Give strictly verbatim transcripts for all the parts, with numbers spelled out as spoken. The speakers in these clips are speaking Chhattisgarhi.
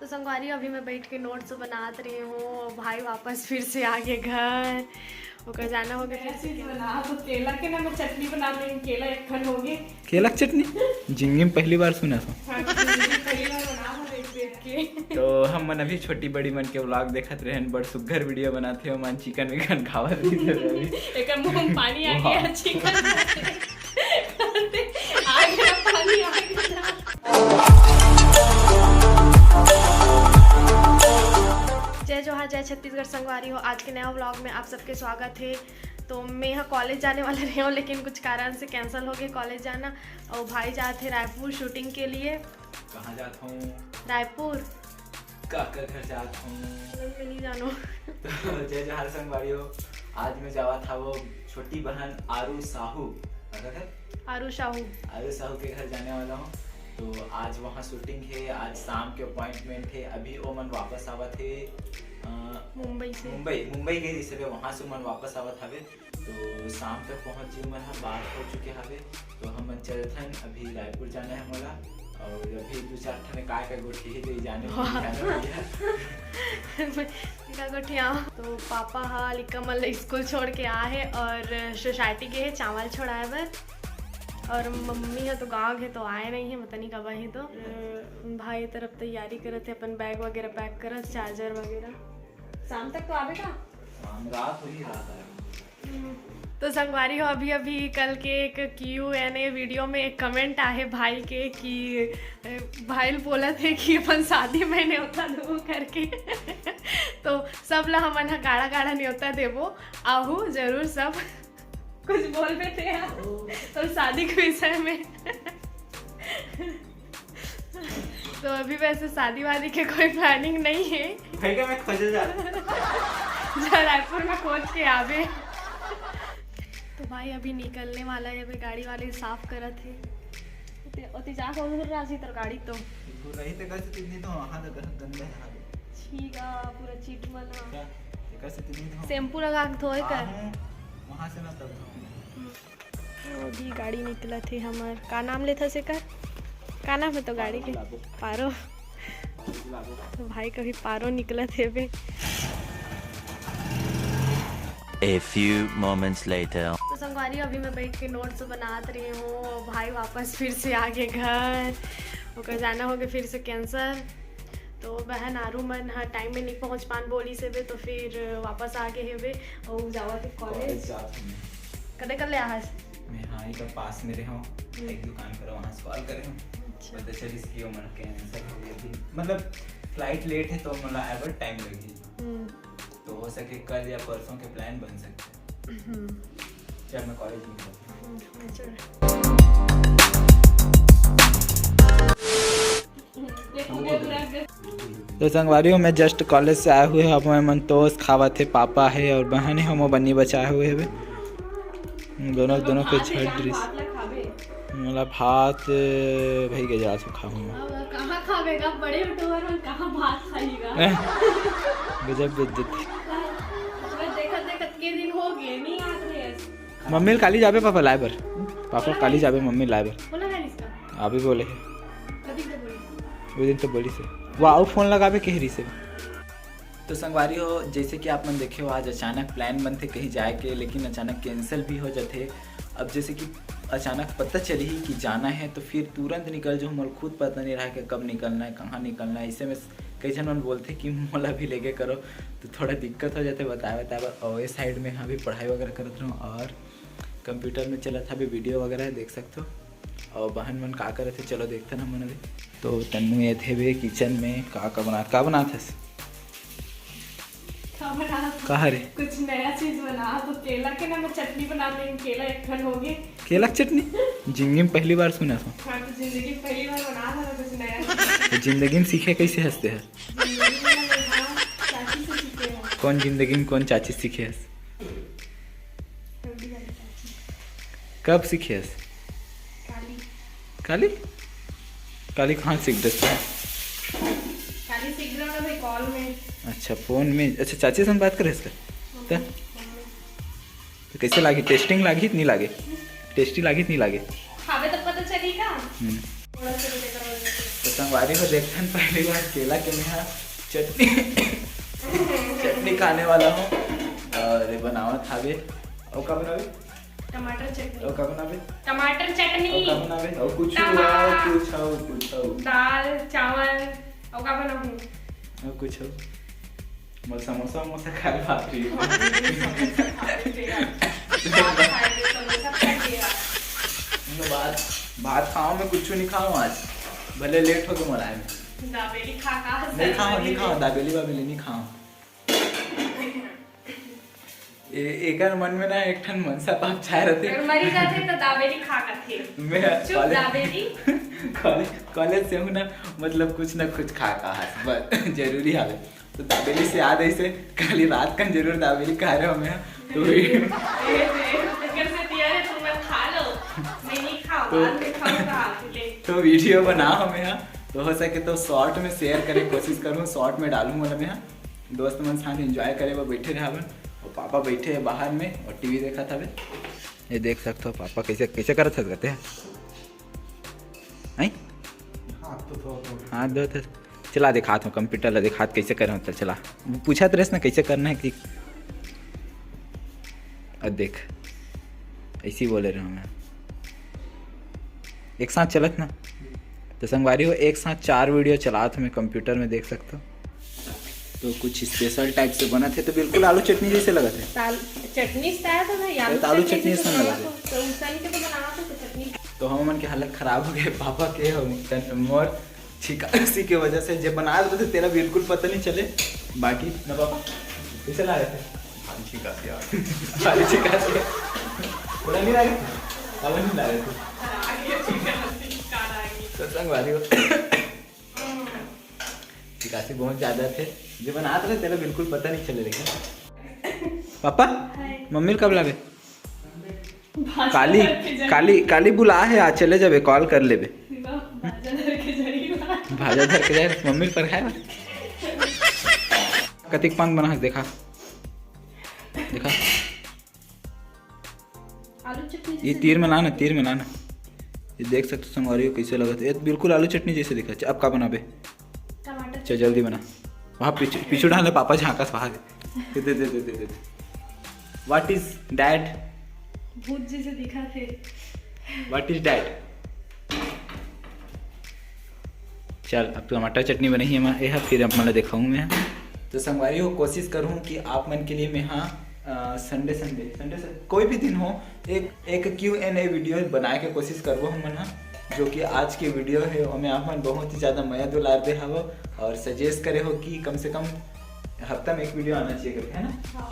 संगवारी, अभी मैं बैठ के नोट्स बनात रही हूँ। भाई वापस फिर से आ गए घर, ओकर जाना हो गया फिर से। बना तो केला के ना, मैं चटनी बना लेंगे, केला एक खन हो गए। केला के चटनी जिंदगी में पहली बार सुना था। हाँ, जिंदगी में पहली बार बना था देख देख के। तो हम मन अभी छोटी बड़ी मन के व्लॉग देखत रहन, बड़ सुग्घर वीडियो बनाते हो मन, चिकन विकन खावत रही थे अभी। एकर मुंह में पानी आ गया, चिकन आ गया पानी, आ गया। जय जोहार, जय छत्तीसगढ़ संगवारी हो। आज के नया व्लॉग में आप सबके स्वागत है। तो मैं यहाँ कॉलेज जाने वाला रही हूँ, लेकिन कुछ कारण से कैंसिल हो गए कॉलेज जाना। और भाई जात है रायपुर शूटिंग के लिए। कहाँ जात हूँ? रायपुर। का का घर जात हूँ? मैं नहीं जानू। तो जय जोहार संगवारी हो। आज मैं जावत हूँ वो छोटी बहन आरू साहू, का घर? आरू साहू। आरू साहू के घर जाने वाला हूँ। तो आज वहाँ शूटिंग है, आज शाम के अपॉइंटमेंट है। अभी ओमन वापस आवत है, अ, मुंबई से। मुंबई, मुंबई गए रिहिस हवे, वहाँ से ओमन वापस आवत हवे। तो शाम तक पहुँच जी, ओमन ह बात हो चुके हवे। तो हमन चलथन, अभी रायपुर जाना है मोला। और अभी दो चार ठन काय काय गोठी है, जो जाने वाह। जाने वाली है। का गोठिया। तो पापा हा लिक्का मन ला स्कूल छोड़ के आ है और सोसाइटी गए है चावल छोड़ाए बर। और मम्मी हा तो गाँव गए तो आए नहीं है, पता नहीं कब आही। तो अ, भाई तरफ तैयारी करत है, अपन बैग वगैरह पैक करत, चार्जर वगैरह। शाम तक तो आवे का? शाम रात होही, रात आवे। तो संगवारी हो, अभी अभी कल के एक क्यू एन ए वीडियो में एक कमेंट आहे भाई के कि, अ, भाई बोलत है कि अपन शादी में न्योता देबो करके। तो सब ला हमन ह गाड़ा गाड़ा न्योता देबो, आहू जरूर सब। कुछ बोल रहे थे यार, तो शादी के विषय में। तो अभी वैसे शादी वादी के कोई प्लानिंग नहीं है। भाई का मैं खोजे जा। जा रायपुर में खोज के आवे। तो भाई अभी निकलने वाला है, अभी गाड़ी वाले साफ करत है। ओती, ओती जाके उधर राजी तर गाड़ी तो। वो रही तो कैसे तितनी तो वहाँ तो गंदा है हाल। छीगा पूरा चीट मन हा। क्या? ये कैसे तितनी तो शैम्पू लगा के धोए कर। हाँ, वहाँ से ना तब धोऊंगा। हम्म। वो भी गाड़ी निकलत हे हमर। का नाम लेथस एकर? का नाम है तो गाड़ी के? पारो। तो भाई कभी पारो निकलत हे बे। A few moments later. तो संगवारी, अभी मैं बैठ के नोट्स बनात रही हूँ। भाई वापस फिर से आ गए घर, ओकर जाना हो गए फिर से कैंसिल। तो बहन आरू मन ह टाइम में नहीं पहुँच पान बोली से बे, तो फिर वापस आ गए हे बे। और जावत है कॉलेज। कॉलेज जात हूँ मैं। कदे कर ले आहस? मैं हाँ, इधर पास में रहे हूँ, हम्म। एक दुकान पर वहाँ से कॉल करे हूँ। अच्छा। पता चलिस कि वो मन कैंसिल हो गया थी, मतलब फ्लाइट लेट है तो मतलब एवर टाइम लगी। हम्म। तो हो सके कल या परसों के प्लान बन सकते हैं। हम्म। चल मैं कॉलेज निकलता हूँ। हम्म, चल। तो संगवारी हो, मैं जस्ट कॉलेज से आए हुए हैं। अब मैं मन टोस्ट खावत हे, पापा है और बहन है, हम बन्नी बचाए हुए हवे। दोनों, दोनों के झड़ रहिस। मोला भात, भाई के जा सो खाहूँ मैं। अब कहाँ खाबे गा? बड़े यूट्यूबर मन कहाँ भात खाही गा? गजब बेइज्जती। पूरा देखत देखत के दिन हो गए, नहीं याद रहे। मम्मी ल काली जाबे पापा लाए बर। पापा काली जाबे मम्मी लाए बर। बोला है इसका? अभी बोले है। कभी तो बोली। वो दिन तो बोली से। वो आऊ फोन लगाबे कह रही से। तो संगवारी हो, जैसे कि आप मन देखे हो, आज अचानक प्लान बनथे कहीं जाए के, लेकिन अचानक कैंसिल भी हो जाथे। अब जैसे कि अचानक पता चली कि जाना है, तो फिर तुरंत निकल जाओ। मोला खुद पता नहीं रहा कि कब निकलना है, कहाँ निकलना है। ऐसे में कई झन मन बोलथे कि मोला भी लेगे करो, तो थोड़ा दिक्कत हो जाथे बताए बताए बर। और ये साइड में अभी पढ़ाई वगैरह करत रहूँ और कंप्यूटर में चलत हवे वीडियो वगैरह, देख सकते हो। और बहन मन का करत हे, चलो देखते ना हमन अभी। तो तन्नू ये थे बे किचन में का का बनात, का बनात हस? का बनात? का हरे? कुछ नया चीज बना, तो केला के ना मैं चटनी बना लेंगे, केला एक खन हो गए। केला के चटनी? जिंदगी में पहली बार सुना था। हाँ, तो जिंदगी में पहली बार बना था कुछ नया चीज। तो जिंदगी में सीखे कैसे हंसते हैं? जिंदगी में मैं, हाँ, चाची से सीखे हैं। कौन जिंदगी में कौन चाची सीखे हस? रबड़ी वाली चाची। कब सीखे हस? काली। काली? काली कहाँ सीख दस? काली सीख रहा था भाई कॉल में। अच्छा, फोन में। अच्छा, चाची से बात करे हस का? हाँ, त? फोन में। तो कैसे लागी? टेस्टिंग लागी कि नहीं लागे? टेस्टी लागी कि नहीं लागे? खावे तो पता चली का? हम्म। थोड़ा सा भी देखा होगा तो। संगवारी हो, देखथन पहली बार केला के मेहा चटनी, चटनी खाने वाला हूँ। और ये बनावत हावे, और का बनावे? टमाटर चटनी। और का बनावे? टमाटर चटनी। और का बनावे? और कुछ टमा- और कुछ और कुछ और। दाल, चावल, और का बनाहूँ? और कुछ और। मोर समोसा वमोसा खाए भाग रही है। समोसा खा के गया। भात खाए के, समोसा खा के गया। मतलब भात, भात खाओ, मैं कुछ नहीं खाऊँ आज, भले लेट हो गए मोर आए में। दाबेली खा का नहीं खाओ, नहीं खाओ, दाबेली वाबेली नहीं खाओ। ए-, एकर मन में ना एक ठन मनसा पाप छाए रहते। अगर मरी जाते तो दाबेली खा करते। मैं चुप, कॉलेज, दाबेली। कॉलेज, कॉलेज से हूँ ना, मतलब कुछ ना कुछ खा का हाथ, बस जरूरी हावे। तो दाबेली से याद ऐसे, काली रात का जरूर दाबेली खा रहे हो मैं, तो ए, ए, ए, फिकर से दिया रे, तुम मत खा लो। मैं नहीं खाऊँ, तो बाद में खाऊँगा, ले। तो वीडियो बना हमें यहाँ, तो हो सके तो शॉर्ट में शेयर करे कोशिश करूँ, शॉर्ट में डालूँ मैं यहाँ। दोस्त मन साथ एंजॉय करे बर बैठे रहे हवन, और पापा बैठे हैं बाहर में और टीवी देखत हवे। ये देख सकते हो पापा कैसे, कैसे करत हस कहते हैं, हैं? हाथ तो धो, धो। हाथ धोत हस। चला दिखात हूँ, कंप्यूटर ला दिखात कैसे करे हों, चल चला। पूछत रहिस ना कैसे करना है कि, अब देख, ऐसे ही बोले रहे मैं। एक साथ चलत ना, तो संगवारी हो, एक साथ चार वीडियो चलात हूँ मैं कंप्यूटर में, देख सकते हो। तो कुछ स्पेशल टाइप से बनत है, तो बिल्कुल आलू चटनी जैसे लगत है। ताल-, चटनी स्टाइल तो नहीं, अरे, आलू तो आलू चटनी चटनी जैसे जैसे लगत है। तो उसन के तो बनावत है, तो चटनी। तो हम मन के हालत खराब हो गए पापा के, हम, मोर छिकासी के वजह से। जे बना रहे थे तेला बिल्कुल पता नहीं चले। बाकी ना पापा, कैसे ला रहे थे? भारी छिकासी आ गई। भारी छिकासी। पूरा नहीं ला रहे थे? अब नहीं ला रहे थे। तो संगवारी हो, छिकासी बहुत ज्यादा थे। जे बनात रहे तेला बिल्कुल पता नहीं चले, लेकिन पापा, हाय। मम्मी कब लावे? भाजा काली, धर के जरी। काली, काली बुला है, आज चले जाबे, कॉल कर लेबे। भाजा धर के जरी बा। भाजा धर के जाए, मम्मी पर खाए। कतिक पान बना है, देखा, देखा। आलू चटनी ये जैसे तीर में ला ना, तीर में ला ना। ये देख सकते हो संगवारी हो कैसे लगत है, ये बिल्कुल आलू चटनी जैसे दिखा। अब का बनाबे? टमाटर। चल जल्दी बना। वहाँ पीछू, पीछू डाल ले, पापा झांकस वहाँ। दे, दे, दे, दे, दे, दे। What is that? भूत जैसे दिखा थे। What is that? चल, अब टमाटर चटनी बनी है, मैं, ये फिर आप मन ला दिखाऊँ मैं। तो संगवारी हो, कोशिश करूँ कि आप मन के लिए मैं, हाँ, अ, संडे, संडे, संडे से कोई भी दिन हो, एक, एक क्यू एंड ए वीडियो बनाए के कोशिश करबो हम मन, हाँ। जो कि आज के वीडियो है, ओमे आप मन बहुत ही ज्यादा मया दुलार दे हवो और सजेस्ट करे हो कि कम से कम हफ्ता में एक वीडियो आना चाहिए करके, है ना? हाँ।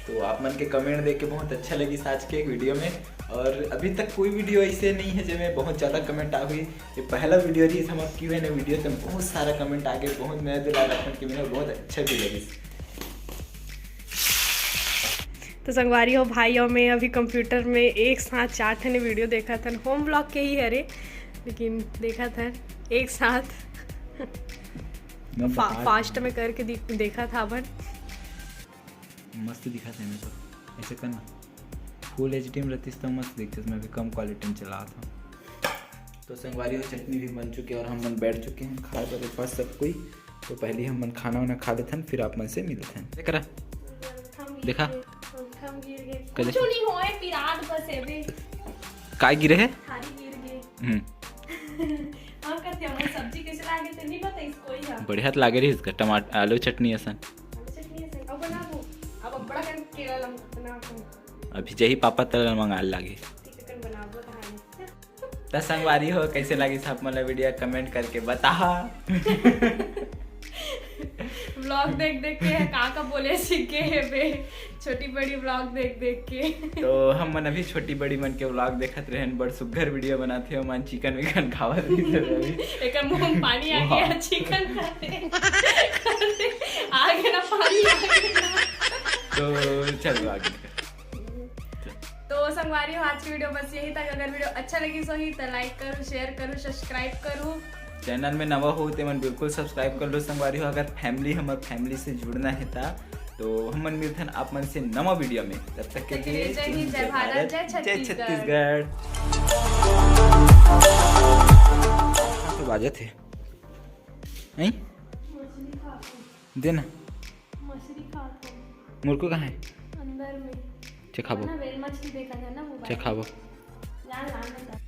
तो आप मन के कमेंट देख के बहुत अच्छा लगिस आज के एक वीडियो में। और अभी तक कोई वीडियो ऐसे नहीं है जेमे बहुत ज्यादा कमेंट आ हुई। ये पहला वीडियो रहिस हमर क्यू एंड ए वीडियो, तो बहुत सारा कमेंट आ गए, बहुत मया दुलार आप मन के मिला, बहुत अच्छा भी लगिस। तो संगवारी हो, भाई और मैं अभी कंप्यूटर में एक साथ चार ठने वीडियो देखत हन, होम व्लॉग के ही हरे, लेकिन देखत हन एक साथ। मैं फा-, बता फास्ट में करके दि-, देखत हन। मस्त दिखत है मैं तो, ऐसे करना। फुल एचडी में रहतिस तो मस्त दिखतिस, मैं अभी कम क्वालिटी में चलात हूँ। तो संगवारी हो, चटनी भी बन चुकी है और हम मन बैठ चुके हैं खाए बर पास सब कोई। तो पहले हम मन खाना वाना खा लेथन, फिर आप मन से मिलथन। देख रहा? देखा? हम गिर गए। कुछ नहीं होए, पिरात बस एबे। काय गिरे है? थारी गिर गए। हम्म। हम कहते हैं, "वो सब्जी कैसे लागे थे, नहीं पता इसको ही है।" बढ़िया तो लागे रही इसका, टमाटर, आलू चटनी असन। आलू चटनी असन। अब बना दो। अब बड़ा कर केला लम-, बना दो। अभी जही पापा तला मंगा लागे। ठीक है, बना दो कहानी। त संगवारी हो, कैसे लगिस आप मन ला वीडियो, कमेंट करके बताहा। व्लॉग देख देख के का का बोले सीखे हे बे, छोटी बड़ी व्लॉग देख देख के। तो हम मन अभी छोटी बड़ी मन के व्लॉग देखत रहन, बड़ सुग्घर वीडियो बनाथे, ओमन चिकन विकन खावत रहिस हे अभी। एकर मुंह में पानी आ गया, चिकन खाते खाते आ गया ना पानी, आ गया ना। तो चल व्लॉग। तो संगवारी हो, आज की वीडियो बस यही तक। अगर वीडियो अच्छा लगिस होही तो लाइक करू, शेयर करू, सब्सक्राइब करू। चैनल में नवा हो ते मन बिल्कुल सब्सक्राइब कर लो संगवारी हो। अगर फैमिली, हमर फैमिली से जुड़ना है ता, तो हम मन मिलथन आप मन से नवा वीडियो में। तब तक के लिए जय हिंद, जय भारत, जय छत्तीसगढ़। हाँ, तो बाजत है। नहीं मछली खात हूँ। दे ना। मछली खात हूँ मुर्को कहाँ है? अंदर में। चखाबो। ना, whale मछली देखा था ना mobile। चखाबो। जान लान में था।